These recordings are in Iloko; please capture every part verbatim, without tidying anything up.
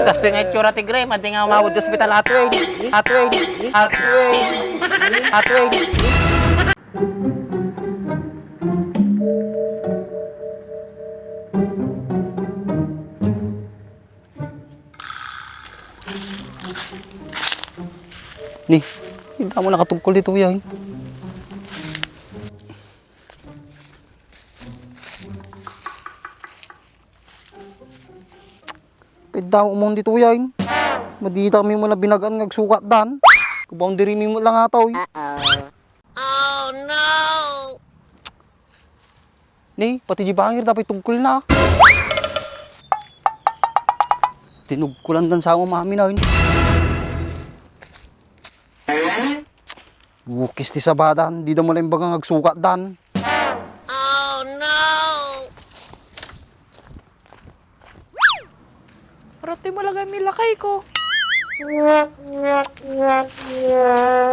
Kastoy nga itsura ti Gray, madi nga umawat ti ospital, Atoy. Atoy. Atoy. Atoy. Ni, hindi mo nakatungkol dito, yay. Pwede mo umon dito, yay. Madita mi mo na binagaan nga agsukat dan. Kabaon diri mi mo lang ataw, eh. Oh, no! Ni, pati di bangir, dapat tungkol na. Tinugkulan dan sa mama mi na, yun. Bukis ti sabadan, di da mo lang bagang agsukat dan. Oh, no! Parati malagay mi lakay ko.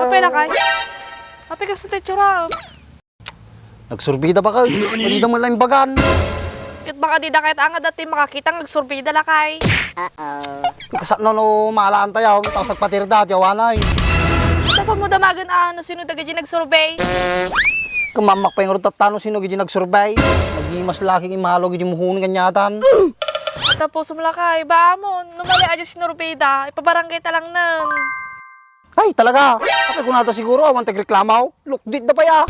Apay lakay? Apay kas ti tsura? Nagsurbida ba kayo? Pwede da mo lang bagan. Ket baka di da kahit angad dati makakita nga agsurbida lakay. Kasano no malaan tayo, tapos nagpatirda, jawanay. Tapos mo damagan, ah, no sino dagiti nagsurbay? Kamamak pa yung rutat tano sino gidi nagsurbay. Nagi mas laki imalo gidi muhun kanyatan. Tapos mo lakay, ba amon, no mali aja sinurbay da, ipabarangay ta lang nan. Ay, talaga? Apay kunada siguro, awan tagreklamo? Lukdit da paya.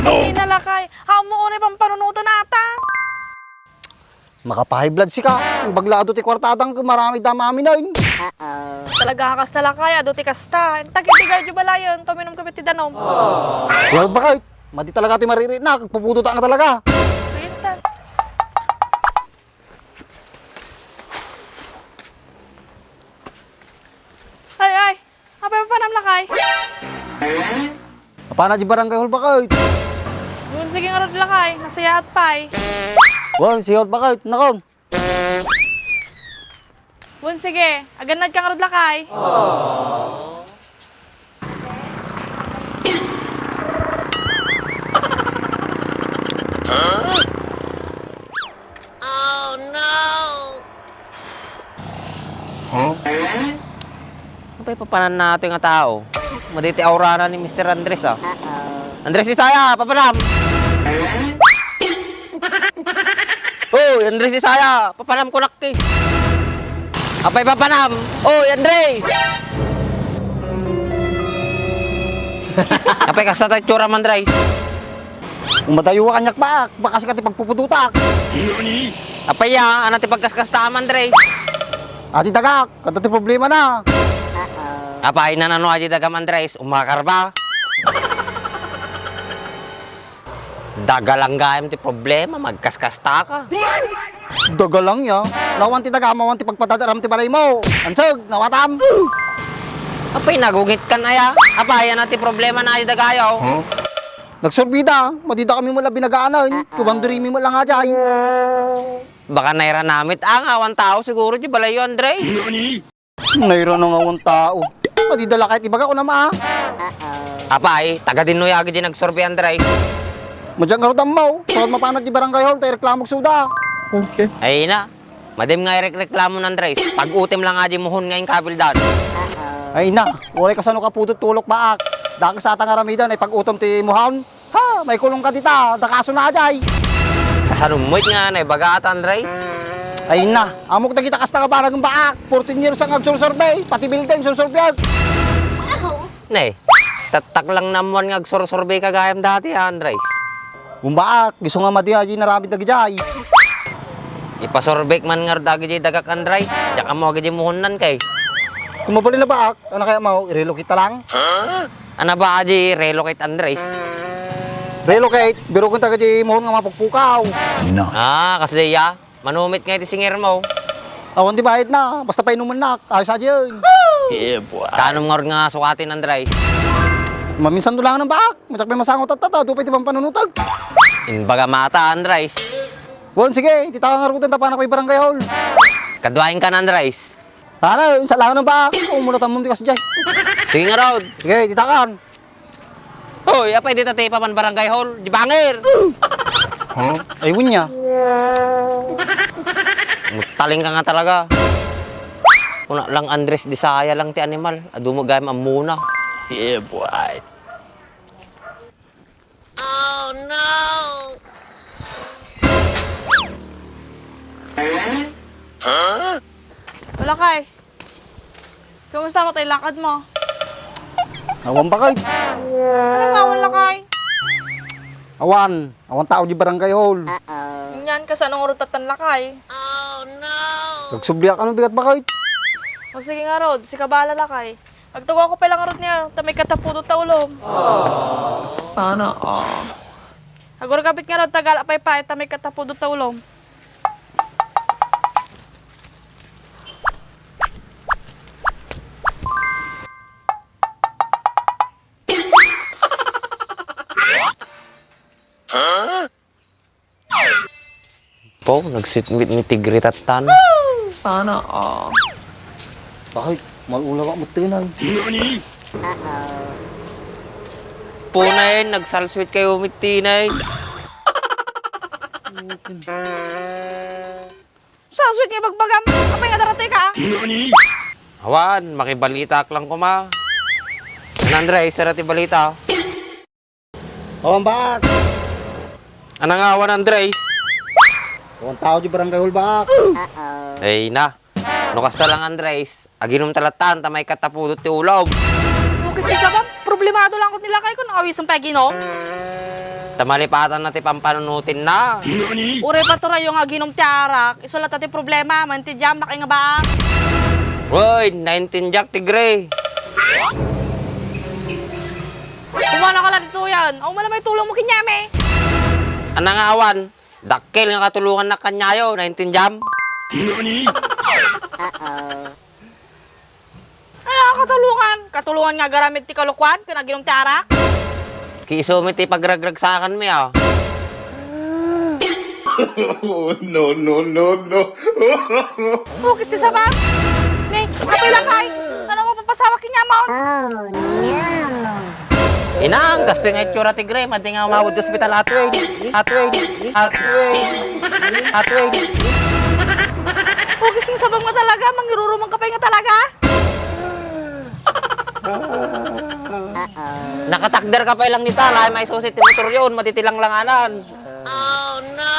Ay, nalakay. Amo, unay pampanunutan ata. Maka-high blood sika. Ang baglado ti kwartadang marami damami na yun. Talaga kas talakay, adu ti kasta. Tagitigayo balayan, tuminum ka ti danom. Well, bakit? Madi talaga ti mariri na, puputo ta nga talaga. Pintan. Ay, ay. Apay papanam lakay? Apana di barangay hall bakit? Yun, sige nga rod lakay. Nasayaat pay. Wan, sige hall bakit? Nakam. Yun, sige. Aganad ka nga rod lakay. Oh, no! Huh? Apay papanan natin nga tao? Maditi aurana ni Mister Andres, ah. Uh-oh. Andres Isaya, papanam! Hoy, Andres Isaya, papanam ko nakki. Apay papanam? Oy, Andres! Apay kasta ta itsura man, Andres? Umadayo ka kaniak, baak. Baka sika ti pagpupututak. Apay ya, ano ti pagkaskasta, Andres? Ati dagak, kanta ti problema na. Apay na nano adi dagam, Andres? Umakar ba? Dagalang gayam ti problema, magkaskasta ka. Dagalang ya. Nawan ti dagam, awan ti pagpadadaram ti balay mo. Ansag, nawatam. Apay nagungit kan aya? Apay, ano ti problema na adi dagayo? Huh? Nagsurbida, madida kami mo la binagaanan, kubang diri mi mo lang ajay. Baka nairanamit, ah, nga awan tao siguro di balayo, Andres. Nairana nga awan tao. Madida la kahit ibaga ko na ma. Apay, taga dinno ya agi di nagsurvey, Andres? Madyak nga rod ammaw, saan mapanag di barangay hall, tayo reklamo suda. Okay. Ay na, Madim nga irekreklamo ni Andres, pag-utim lang nga di muhon nga inkabildan. Ay na, uray kasano ka pudot tulok baak. Dakes ata nga aramidan ay pag-utom ti muhon. Ha, maikulong ka dita, dakaso na ajay. Kasano met nga naibaga ata, Andres? Ay na, amok dagita kasta nga barang baak. Fourteen years ang agsursurbay, pati building sursurbay. Ne, tattak lang namuan nga agsursurbay ka gayam dati, ha, Andres? Umbaak, isu nga madi adi naramid dagidiay. Ipasurbek man ngarud dagidiay dagak, Andres. Diak ammo agidiay muhonnan kay. Kung mabalin na baak, ano kaya mo, i-relocate ta lang? Ano ba adi relocate, Andres? Relocate, biro kung taga di muhon nga mapukpukaw. Ah, kasi ya. Manumit nga iti singer mo. Awan ti bayad na, basta painumennak. Ayos a diyan. Yeah, boy. Kanom nga nga sukatin, Andres? Maminsan to lang ng baak. Masak may masangot at tata, dupay ti pampanunutan. Imbaga mata, Andres. Wan, sige, tita ka nga rutan, tapanak may barangay hall. Kaduain ka na, Andres. Ano, yung salangan ng baak. Umulatan mo, di kasi dyan. Sige nga, Rod. Sige, tita ka. Hoy, apay dita ti papan barangay hall, di bangir. Huh? Ay, unya. Mutaling ka nga talaga. Kuna lang Andres, di saya lang ti animal. Adu met gayam ammona. Yeah, boy. Lakay, kumusta met ti lakad mo? Awan, bakit? Ano nga awan, Lakay? Awan. Awan tao di barangay hall. Ngan, kasano ngarud tattan, Lakay? Nagsubliak, ano bigat, bakit? O sige ngarud, sika bahala, Lakay. Agtugawko pay lang ngarud niya, ta maikkat a pudot ta ulom. Sana all. Agurgabit ngarud, ta gala pay pay, ta maikkat a pudot ta ulom. Po, nagsitwit ni Tigre tattan. Sana all. Bakit? Malulawak mo tinay. Punayen, nagsalswit kayo mit tinay. Salswit nga ibagbagam. Apay nga daratoy ka? Awan, makibalitak lang kuma. Ano, Andres, sara ti balita? Awan, baak. Ano nga awan, Andres? Awan tao di barangay hall, baak. Ay na. No kasta lang, Andres, aginom ta lattan, ta maikkat a pudot ti ulom. Bukis ti sabam, problemado lang ko ti lakay ko, no awisan pay aginom. Ta malipatan na ti pampanunutin na. Uray pa turayo nga aginom ti arak, isu latta ti problema, maintindiam, lakay nga baak. Uy, naintindiak, Tigre. Kumana ka la ditoyen. Awan man may tulong mo kenyami. Ano nga awan? Dakkel nga katulongannak kaniayo, naintindiam? Ano nga katulongan? Katulongan nga agaramid ti kalokuan ken aginom ti arak? Kiisu met ti pagragragsakanmi, a. Oh, no, no, no, no. Bukis ti sabam? Ni, apay lakay? Ano mapapasamak kenyamon? Oh, no. Inang, kastoy nga itsura, Tigre, madi nga umawat ti ospital, atoy. Atoy. Atoy. Atoy. Bukis ti sabam nga talaga, mangiruruman ka pay nga talaga? Nakatakder ka pay lang dita, laeng maisusi ti motoryon, madi ti langlanganan. Oh, no!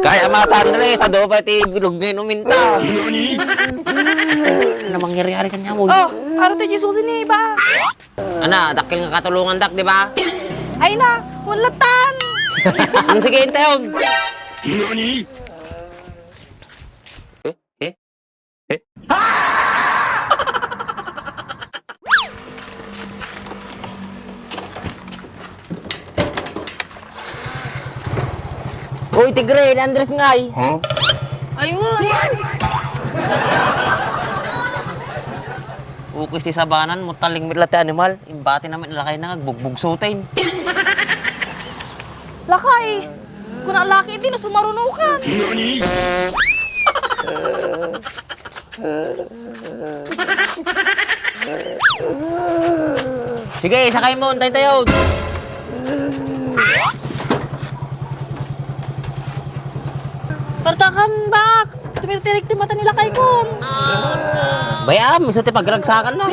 Kay ama ta, Andres, adu pay ti bilog nga inuminta. Ano mangyari-ari kaniamon? Oh, ano ti Jesus ini, ba? Ana, dakkel nga katulongandak, di ba? Ay na, wala tan. Ang sige, intayon. Eh? Eh? Uy, Tigre, ni Andres ngay. Huh? Ayun. Ukis ti sabanan, mutaling mitla ti animal. Imbati namin lakay na, agbugbugsutin. Lakay! Kuna laki, di na sumarunukan. Sige, sakay mo, tayo-tayo. Partakan bak! Tumirtirik ti mata ni lakay kon. Bayam, isu ti pagragsakan na.